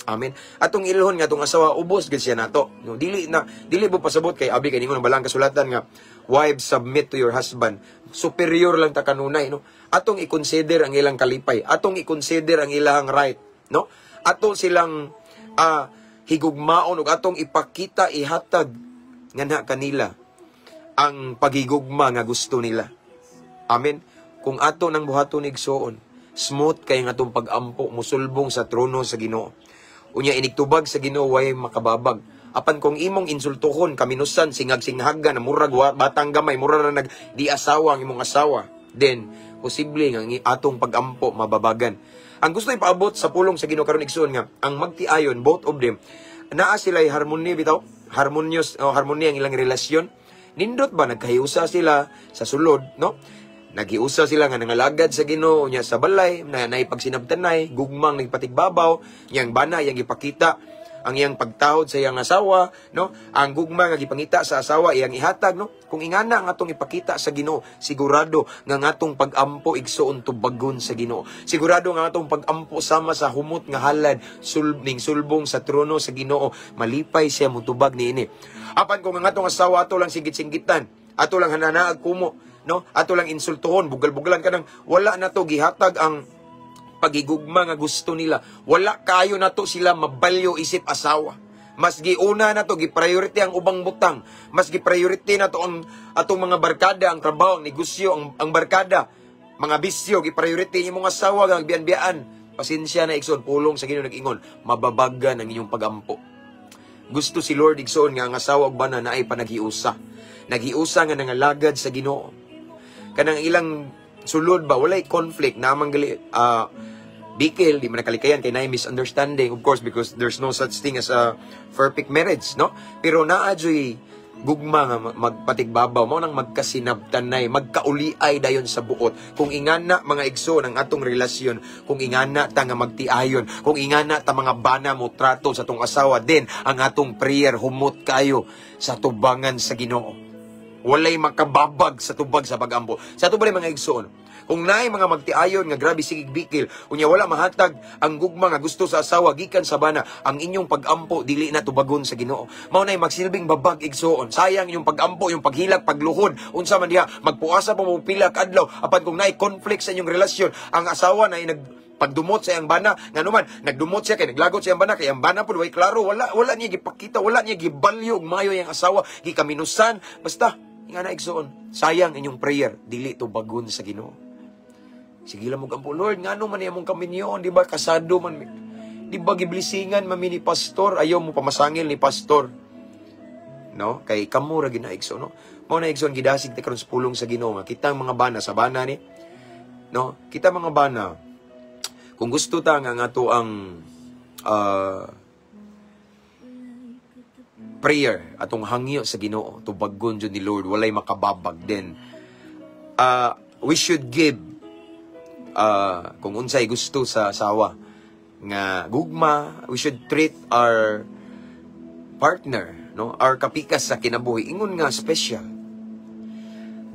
Amen. Atong ilhon nga atong asawa ubos gid siya nato. No, dili na dili mo pasabot kay abi kay ningon ang balang kasulatan nga wives, submit to your husband. Superior lang ta kanunay, no. Atong i-consider ang ilang kalipay, atong i-consider ang ilang right, no. Ato silang higugmaon ug atong ipakita, ihatag nga na kanila ang pagigugma nga gusto nila. Amen. Kung ato nang buhaton, igsoon, smooth kay nga atong pag-ampo, musulbong sa trono sa Ginoo. Unya inigtubag sa Ginoo, way makababag. Apan kung imong insultuhon, kaminusan, singag-singhaga na murag batang gamay, mura na nag di asawa ang imong asawa, then posible nga ang atong pag-ampo mababagan. Ang gusto ipaabot sa pulong sa Ginoo karon, igsoon, nga ang magtiayon, both of them, naa sila harmony bitaw, harmonious o harmony ang ilang relasyon. Nindot ba, nagkahiusa sila sa sulod, no? Naghiusa sila nga nangalagad sa Ginoo nya sa balay na naipagsinabtanay, gugmang nagpatigbabaw, iyang bana iyang gipakita ang iyang pagtahod sa iyang asawa, no? Ang gugma nga gipangita sa asawa iyang ihatag, no? Kung ingana ang atong ipakita sa Ginoo, sigurado nga ang atong pag-ampo, igsoon, tubagon sa Ginoo. Sigurado nga atong pag-ampo sama sa humot nga halad ning sulbong sa trono sa Ginoo, malipay siya motubag niini. Apan kung ang atong asawa ato lang sigit-singgitan, ato lang hananaag kumo, no? Ato lang insultuhon, bugal-bugalan, kanang wala na to gihatag ang pagigugma nga gusto nila. Wala kayo na to sila mabalyo isip asawa. Mas giuna na to, gi-priority ang ubang butang. Mas gi-priority na to ang atong mga barkada, ang trabaho, ang negosyo, ang barkada, mga bisyo, gi-priority imong asawa nga biyan-biyan. Pasensya na, igsoon, pulong sa Ginoo nag-ingon, mababagan ang inyong pagampo. Gusto si Lord, igsoon, nga ang asawa ug bana naay panaghiusa. Naghiusa nga nangalagad sa Ginoo. Kanang ilang sulod ba, walay conflict, namang gali, bikil, di man nakalikayan kay naay misunderstanding, of course, because there's no such thing as a perfect marriage, no? Pero naa joy gugma nga magpatigbabaw, mao nang magkasinabtanay, magkauliay dayon sa buot. Kung ingana, mga igsoon, ang atong relasyon, kung ingana ta nga magtiayon, kung ingana ta mga bana mo trato sa atong asawa, then ang atong prayer humot kayo sa tubangan sa Ginoo. Walay makababag sa tubag sa pagampo. Sa ato ba mga igsoon? Kung naay mga magtiayon nga grabe sigig bikil, unya wala mahatag ang gugma nga gusto sa asawa gikan sa bana, ang inyong pagampo dili na tubagon sa Ginoo. Mao nay magsilbing babag, igsoon. Sayang inyong pagampo, yung paghilak, pagluhod, unsa man diha, magpuasa pa mo pila ka adlaw, apan kung naay conflict sa inyong relasyon, ang asawa na nag pagdumot sa iyang bana, ngano man nagdumot siya? Kay naglagot sa iyang bana, kay ang bana pud way klaro, wala wala niya gipakita, wala niya gibalyo og maayo iyang asawa, gikaminusan. Basta nga na, igsoon, sayang inyong prayer, dili tubagon sa Ginoo. Sige lang mo gampo, "Lord, ngano man imong kaminyoon, di ba kasado man mi? Di ba giblisingan man mi ni pastor?" Ayaw mo pamasangil ni pastor. No? Kay kamo ra gina, igsoon, no? Mao na, igsoon, gidasig ta karon sa pulong sa Ginoo nga kitang mga bana sa bana ni, no? Kita mga bana, kung gusto ta nga nga ang prayer atong hangyo sa Ginoo tubagon jud ni Lord, walay makababag, then we should give kung unsay gusto sa asawa nga gugma. We should treat our partner, no, our kapikas sa kinabuhi, ingon nga special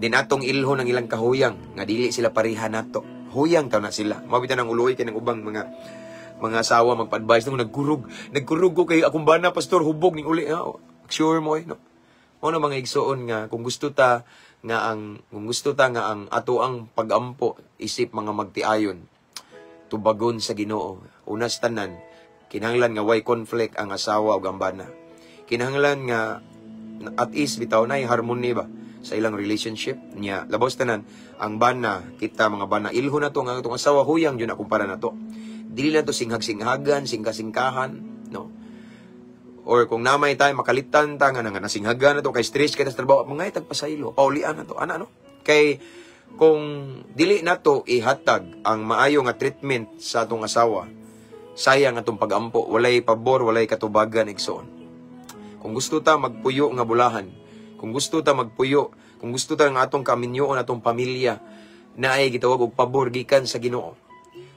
din. Atong ilhon ang ilang kahuyang nga dili sila pareha nato. Huyang taw na sila. Mao bitaw nang uloy kay ng ubang mga asawa magpa-advise nung nagkurog. Nagkurog ko kay akong bana, pastor, hubog ning uli. Ah, sure mo eh, no? Mao na, mga igsoon, nga kung gusto ta nga ang ato ang pagampo isip mga magtiayon tubagon sa Ginoo. Una sa tanan, kinahanglan nga way conflict ang asawa ug ang bana. Kinahanglan nga at ease bitaw na harmony ba sa ilang relationship niya. Labaw sa tanan, ang bana, kita mga bana, ilho na to nga atong asawa huyang jud na kumpara na to. Dili na to singhag-singhagan, singka-singkahan, no? Or kung namay tayo, makalitan ta nga nga nasinghagan na to, kay stress kay sa trabaho, mga tagpasaylo, paulian na to, ana, no? Kay kung dili nato ihatag ang maayo nga treatment sa atong asawa, sayang atong pagampo, walay pabor, walay katubagan, igsoon. Kung gusto ta magpuyo nga bulahan, kung gusto ta magpuyo, kung gusto ta nga atong kaminyoon, atong pamilya, naay gitawag og pabor gikan sa Ginoo.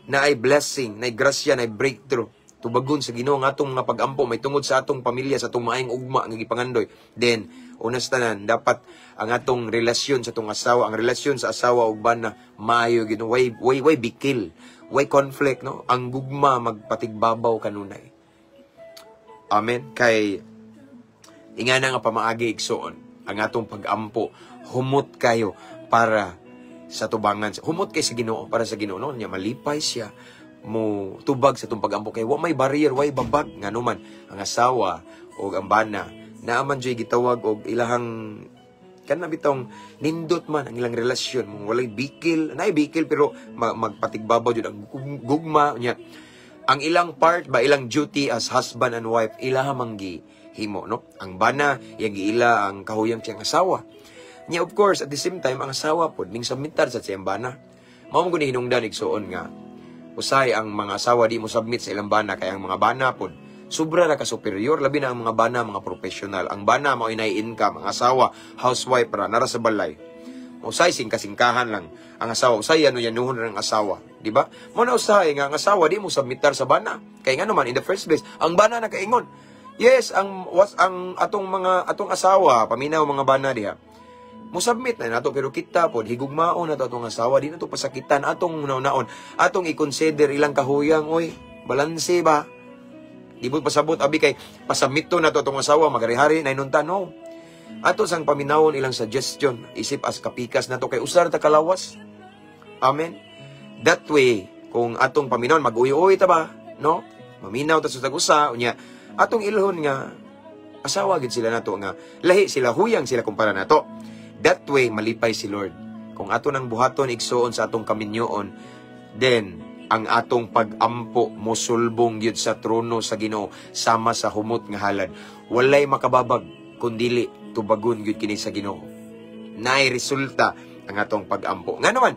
Naay blessing, naay grasya, naay breakthrough. Tubagon sa Ginoo nga atong mga pagampo may tungod sa atong pamilya, sa atong maayong ugma nga gipangandoy. Then, una sa tanan, dapat ang atong relasyon sa atong asawa, ang relasyon sa asawa ug bana maayo gyud, way bikil, way conflict, no? Ang gugma magpatigbabaw kanunay. Amen. Kay ingana nga pamaagi, igsoon, ang atong pagampo humot kayo para sa tubangan. Humot kay sa Ginoo, para sa Ginoo, no? Nya malipay siya mo tubag sa atong pagampo kay wa may barrier, way babag, ngano man ang asawa o ang bana naa man juy gitawag og ilahang kana bitong nindot man ang ilang relasyon mo, walay bikil, naay bikil pero magpatigbabaw jud ang gugma niya. Ang ilang part ba, ilang duty as husband and wife, ilaha mang himo, no? Ang bana, iyang giila ang kahuyang siyang asawa niya. Of course, at the same time, ang asawa pod ning submitar sa siyang bana. Mao man gud ni hinungdan, igsuon, nga usay ang mga asawa di mo submit sa ilang bana kay ang mga bana pod sobra ra ka superior, labi na ang mga bana mga professional. Ang bana mao inay income, ang asawa housewife ra, nara sa balay. Usay singka-singkahan lang ang asawa, usay ano yanuhon ang asawa, di ba? Mo na usahay nga ang asawa di mo submitar sa bana kay nga naman, in the first place, ang bana nakaingon. Yes, ang was ang atong mga atong asawa, paminaw mga bana diha, mo submit na nato, pero kita pod higugmaon na to atong asawa, di na to pasakitan. Atong naon atong i-consider ilang kahuyang. Oy, balanse ba? Di mo pasabot abi kay pasubmit to na to atong asawa, magari-hari na inunta, no? Ato sang paminawon ilang suggestion isip as kapikas na to kay usar ta kalawas. Amen. That way, kung atong paminawon, mag-uwi-uwi ta ba, no? Maminaw ta sa tag-usa, unya atong ilhon nga asawa gid sila nato, nga lahi sila, huyang sila kumpara nato. That way, malipay si Lord. Kung ato nang buhaton, igsuon, sa atong kaminyoon, then ang atong pagampo mosulbong gyud sa trono sa Ginoo sama sa humot nga halad. Walay makababag kundili tubagon gyud kini sa Ginoo. Naay resulta ang atong pagampo. Nga naman,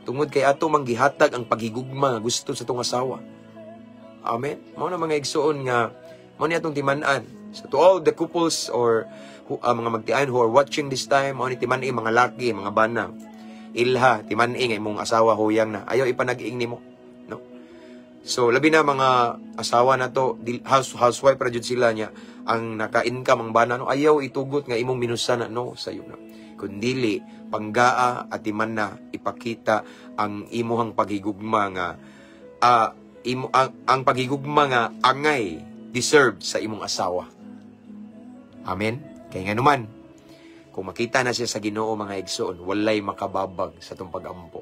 tungod kay ato mang gihatag ang paghigugma nga gusto sa atong asawa. Amen. Mao na, mga igsuon, nga mao ni atong timan-an. So to all the couples or who, mga magtiayon who are watching this time, mao ni timan-i, mga laki, mga bana. Ilha, timan-i nga imong asawa huyang na. Ayaw ipanag-ing nimo, no? So labi na mga asawa na to, housewife ra jud sila niya, ang naka-income ang bana, no, ayaw itugot nga imong minusan na, no, sayo na. Kundili panggaa at timan na ipakita ang imuhang paghigugma nga imo ang paghigugma nga angay deserve sa imong asawa. Amen. Kay nga naman, kung makita na siya sa Ginoo, mga igsoon, walay makababag sa atong pagampo.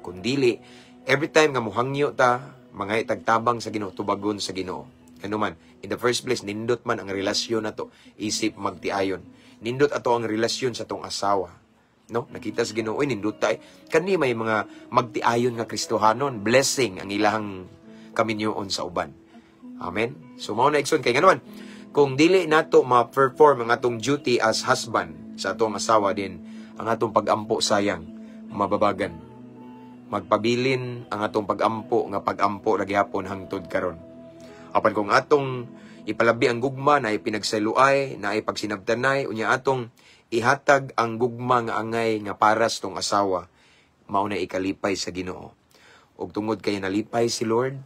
Kundili, every time nga muhangyo ta, mga itagtabang sa Ginoo, tubagon sa Ginoo. Kano man, in the first place, nindot man ang relasyon nato isip magtiayon. Nindot ato ang relasyon sa tong asawa. No? Nakita sa Ginoo, oy, nindot ta eh. Kani may mga magtiayon nga Kristohanon, blessing ang ilahang kaminyoon sa uban. Amen. So mao na, igsoon, kay ngano man, kung dili nato ma-perform ang atong duty as husband sa atong asawa din, ang atong pagampo sayang, mababagan. Magpabilin ang atong pagampo nga pagampo ra gihapon hangtod karon. Apan kung atong ipalabi ang gugma na ipinagsaluay, na ipagsinabtanay, unya atong ihatag ang gugma nga angay nga paras tong asawa, mao na ikalipay sa Ginoo. Ug tungod kay nalipay si Lord,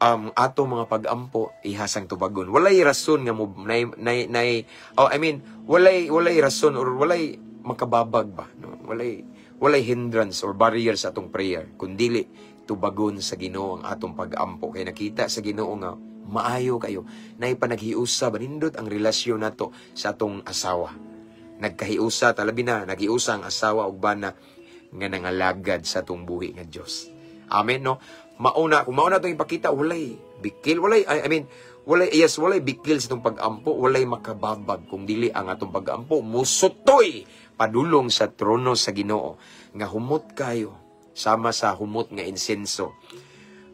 ang atong mga pagampo ihasang tubagon. Walay rason nga mo nay, nay, nay, oh, I mean, walay rason or walay makababag ba, no? Walay Walay hindrance or barrier sa atong prayer kundili tubagon sa Ginoo ang atong pag-ampo kay nakita sa Ginoo nga maayo kayo, nay panaghiusa, banindot ang relasyon nato sa atong asawa. Nagkahiusa talabi na naghiusa ang asawa ug bana nga nangalagad sa atong buhi nga Dios. Amen, no? Mauna, kung mauna itong ipakita, walay bikil, walay, I mean, walay, yes, walay bikil sa itong pag-ampo, walay makababag kung dili ang atong pag-ampo musutoy padulong sa trono sa Ginoo nga humot kayo sama sa humot nga insenso.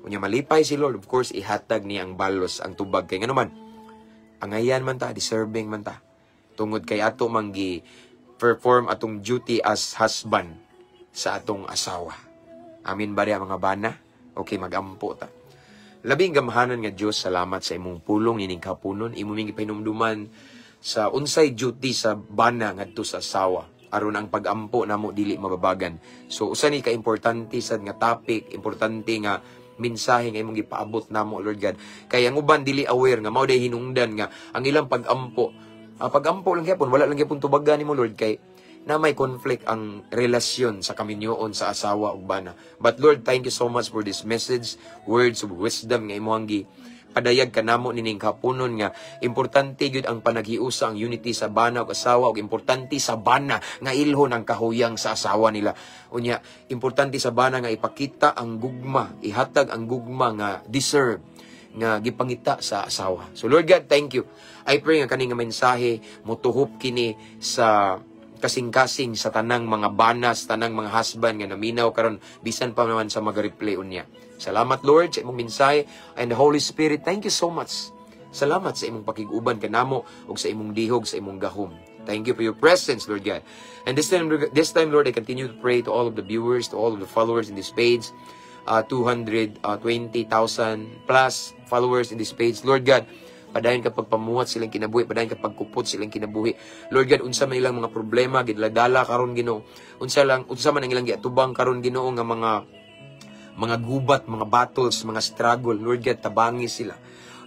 Unya malipay si Lord, of course, ihatag niya ang balos, ang tubag kay ngano man angayan man ta, deserving man ta. Tungod kay ato manggi perform atong duty as husband sa atong asawa. Amin ba diha, mga bana? Okay, magampo ta. Labing gamhanan nga Dios, salamat sa imong pulong nining kapunon. Imo ming gipahinumduman sa unsay duty sa bana ngadto sa asawa aron ang pagampo namo dili mababagan. So usa ni ka importante sad nga topic, importante nga mensahe nga imong gipaabot namo, Lord God. Kay ang uban dili aware nga mao day hinungdan nga ang ilang pagampo, pagampo lang gyapon, wala lang gyapon tubagan nimo, Lord, kay na may conflict ang relasyon sa kaminyoon sa asawa ug bana. But Lord, thank you so much for this message, words of wisdom nga imong gi padayag kanamo nining kapunon nga importante gyud ang panaghiusa, ang unity sa bana ug asawa, ug importante sa bana nga ilhon ang kahuyang sa asawa nila. Unya importante sa bana nga ipakita ang gugma, ihatag ang gugma nga deserve nga gipangita sa asawa. So Lord God, thank you. I pray nga kani nga mensahe motuhop kini sa kasing-kasing sa tanang mga banas, tanang mga husband nga naminaw karon, bisan pa naman sa mag-replay unya. Salamat, Lord, sa imong mensahe and the Holy Spirit. Thank you so much. Salamat sa imong pakig-uban kanamo ug sa imong dihog, sa imong gahom. Thank you for your presence, Lord God. And this time, Lord, I continue to pray to all of the viewers, to all of the followers in this page. 220,000 plus followers in this page. Lord God, padayon ka pagpamuhat silang kinabuhi, padayon ka pagkupot silang kinabuhi. Lord God, unsa man ilang mga problema gidala karon, Ginoo. Unsa man ang ilang giatubang karon, Ginoo, nga mga gubat, mga battles, mga struggle. Lord God, tabangi sila.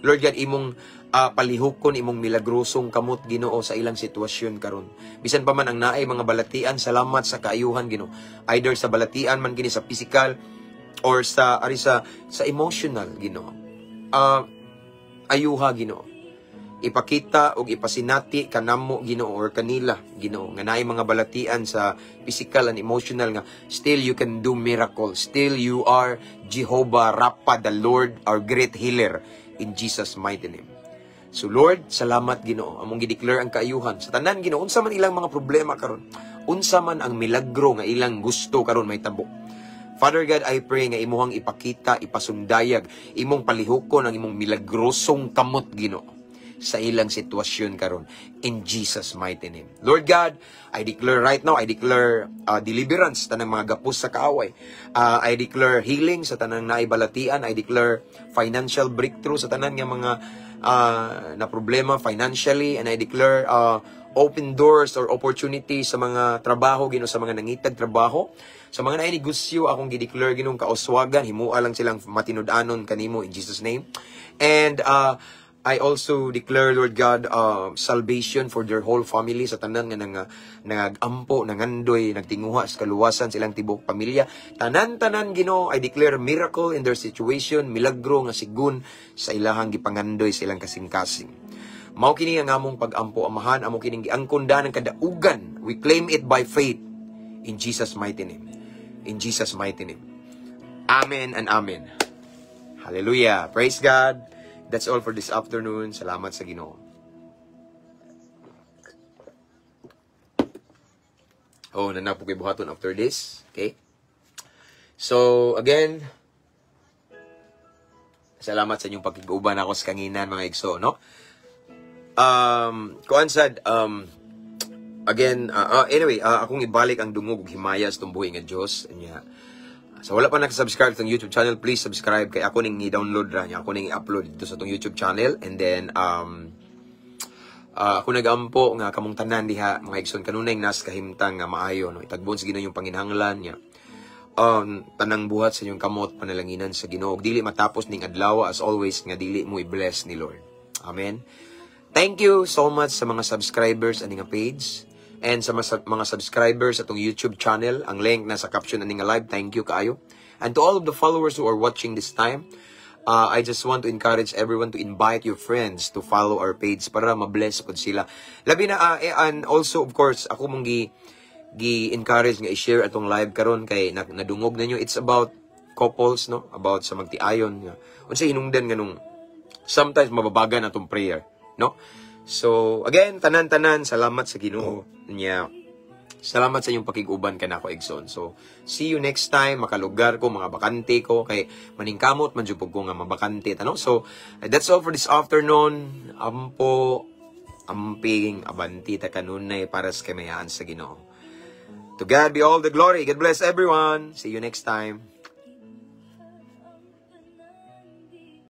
Lord God, imong palihukon imong milagrosong kamot, Ginoo, sa ilang sitwasyon karon. Bisan pa man ang naay mga balatian, salamat sa kaayuhan, Ginoo. Either sa balatian man kini sa physical or sa ari sa emotional, Ginoo. Ayuha, Ginoo. Ipakita og ipasinati kanamo, Ginoo, or kanila, Ginoo, nga naay mga balatian sa physical and emotional nga still you can do miracles. Still you are Jehovah Rapha, the Lord our great healer, in Jesus' mighty name. So Lord, salamat, Ginoo. Among gi-declare ang kaayuhan sa tanan, Ginoo, unsa man ilang mga problema karon. Unsa man ang milagro nga ilang gusto karon may tabo. Father God, I pray nga imuhang ipakita, ipasundayag, imong palihukon ang imong milagrosong kamot, Ginoo, sa ilang sitwasyon karon in Jesus' mighty name. Lord God, I declare right now, I declare deliverance tanang mga gapos sa kaaway. I declare healing sa tanang naibalatian. I declare financial breakthrough sa tanan nga mga na problema financially, and I declare open doors or opportunities sa mga trabaho, Ginoo, sa mga nangitag trabaho, sa mga naay negosyo. Akong gi-declare, Ginoo, kauswagan, himua lang silang matinud-anon kanimo in Jesus' name. And I also declare, Lord God, salvation for their whole family, sa tanan nga nagampo, nangandoy, nagtinguha sa kaluwasan sa ilang tibuok pamilya. Tanan-tanan, Ginoo, I declare miracle in their situation, milagro nga sigun sa ilahang gipangandoy sa ilang kasing-kasing. Mao kini ang among pag-ampo, Amahan, amo kining giangkon ng kadaugan. We claim it by faith in Jesus' mighty name. In Jesus' mighty name. Amen and amen. Hallelujah. Praise God. That's all for this afternoon. Salamat sa Ginoo. Oh, naa na po koy buhaton after this. Okay? So, again, salamat sa inyong pakig-uban ako sa kanginan, mga igso, no? Kuan sad, again, anyway, akong ibalik ang dungog ug himaya sa tumbuhi nga Dios. Nya, so wala pa nakasubscribe sa YouTube channel, please subscribe kay ako ning i-download ra niya, ako ning i-upload dito sa tong YouTube channel. And then ako nagampo nga kamong tanan diha, mga igsoon, kanunay nas kahimtang nga maayo, no? Itagbon sa Ginoo yung panginhanglan niya, tanang buhat sa inyong kamot panalanginan sa Ginoo. Dili matapos ning adlaw, as always, nga dili mo i-bless ni Lord. Amen. Thank you so much sa mga subscribers ani nga page. And sa mga subscribers atong YouTube channel, ang link nasa caption ani nga live. Thank you kaayo. And to all of the followers who are watching this time, I just want to encourage everyone to invite your friends to follow our page para ma-bless pod sila. Labi na, and also, of course, ako mong gi encourage nga i-share atong live karon kay nadungog ninyo, it's about couples, no, about sa magtiayon nga unsa hinungdan nganong sometimes mababagan atong prayer, no? So again, tanan-tanan, salamat sa Ginoo niya. Salamat sa inyong pakig-uban kanako, igsoon. So see you next time makalugar ko, mga bakante ko, kay maningkamot man jud ko nga mabakante, ano. So that's all for this afternoon. Ampo, amping, abanti ta kanunay para sa kamayaan sa Ginoo. To God be all the glory. God bless everyone. See you next time.